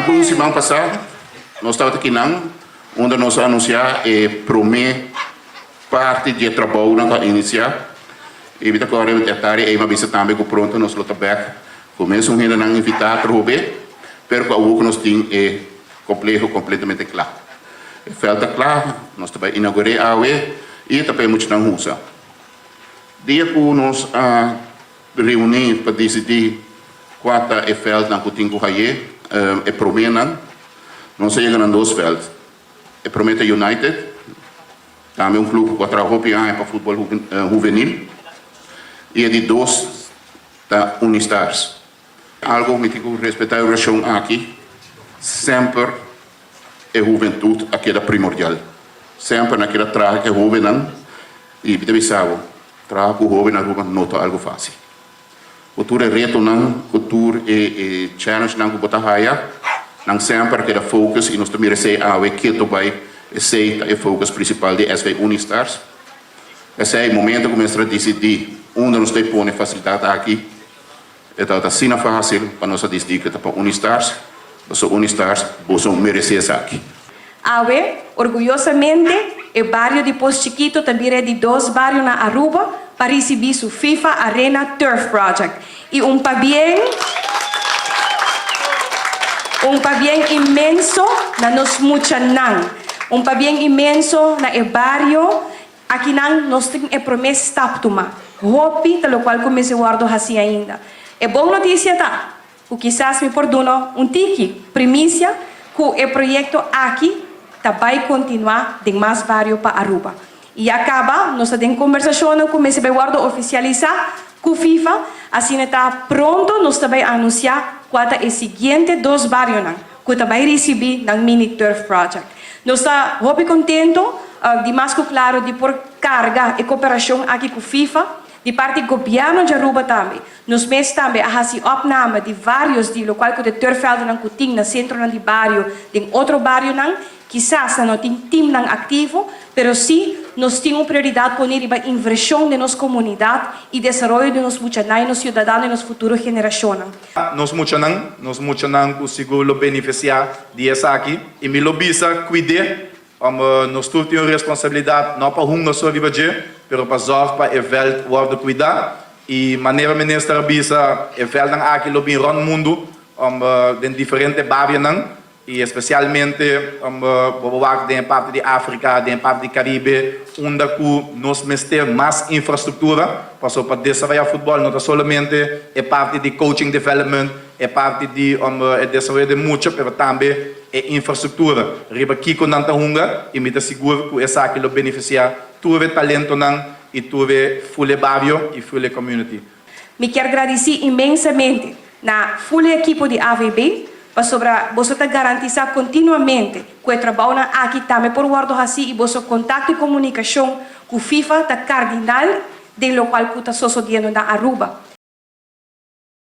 Algun siman pasá nos tabata kinan unda nos a anunsiá e promé parti di e trabounan ku a inisiá i mi ta kòrda e tardi ei mi a bisa tambe ku pronto nos lo ta bèk ku mesun hendenan invitá atrobe pero ku awor ku nos tin e kompleho kompletamente kla. E vèlt ta kla, nos ta bai inaugur'é awe i e ta pa e muchanan usa. Dia ku nos a reuní pa disidí kua ta e vèltnan ku tin ku hayé, e proménan, nos a yega na dos vèlt. E promé ta United, tambe un klup ku a traha hopi aña pa futbòl huvenil, i e di dos ta Unistars. Algu mi tin ku respetá e relashon aki, semper e huventut a keda primordial. Semper nan a keda traha ku e hóbennan i mi ta bisa bo, traha ku hóben na Aruba no ta algu fásil. Ku tur e retonan, ku tur e challengenan ku bo ta haya, nan semper a keda focus i nos ta mira esei awe keto bai, esei ta e focus principal di SV Unistars. Esei momento ku mester a disidí unda nos ta e pone fasilidat aki, e tabata asina fásil pa nos a disidí ku e ta pa Unistars, pasobra Unistars boso meresé esaki. Awe, orguyosamente, e bario di Pos Chikito ta bira e di dos bario na Aruba pa ricibi su FIFA Arena Turf Project. Y un pabien, un pabien inmenso na nos muchanan. Un pabien inmenso na e bario. Akinan nos tin e prome stap tuma. Hopi ta locual cu mester wordo haci ainda. E bon noticia ta cu kisas mi por duna un tiki primisia cu e proyecto aki ta bay continua den mas bario pa Aruba. Y ya caba nos ta den conversacionnan cu mester bay wordo oficialisa cu FIFA, asina ta pronto nos ta bay anuncia cua ta e siguiente dos barionan cu ta bay ricibi nan mini turf project. Nos ta hopi contento, di mas cu claro di por carga e cooperacion aki cu FIFA. Di parti Gobierno di Aruba tambe, nos mes tambe a haci opname di varios di locual cu ta e turfveldennan cu tin na centronan di bario den otro barionan. Kisas nan no tin teamnan activo, pero si nos tin un prioridad poni riba inversion den nos comunidad y desaroyo di nos muchanan y nos ciudadano y nos futuro generacionnan. Nos muchanan, nos muchanan cu sigur lo beneficia di esaki y mi lo bisa cuid'e. Om nos tur tin un responsabilidad no pa hunga so riba dje, pero pa zorg pa e veld wordo cuida. Y manera minister a bisa, e veldnan aki lo bin rond mundo, om den diferente barionan y especialmente om bo por wak den e parti di Africa, den e parti di Caribe, unda cu nos mester mas infrastructura, pasobra pa desaroya futbol no ta solamente e parti di coaching development, E parti di e desaroyo den mucha pero tambe e infrastruktura riba kiko nan ta hunga i mi ta sigur ku esaki lo benefisiá tur e talentonan i tur e full e bario i full e community. Mi kier gradisí inmensamente na full e ekipo di AVB pasobra boso ta garantisá kontinuamente ku e trabounan aki tambe por wòrdu hasí i boso kontakto i komunikashon ku FIFA ta kardinal den lokual ku ta sosodiendo na Aruba.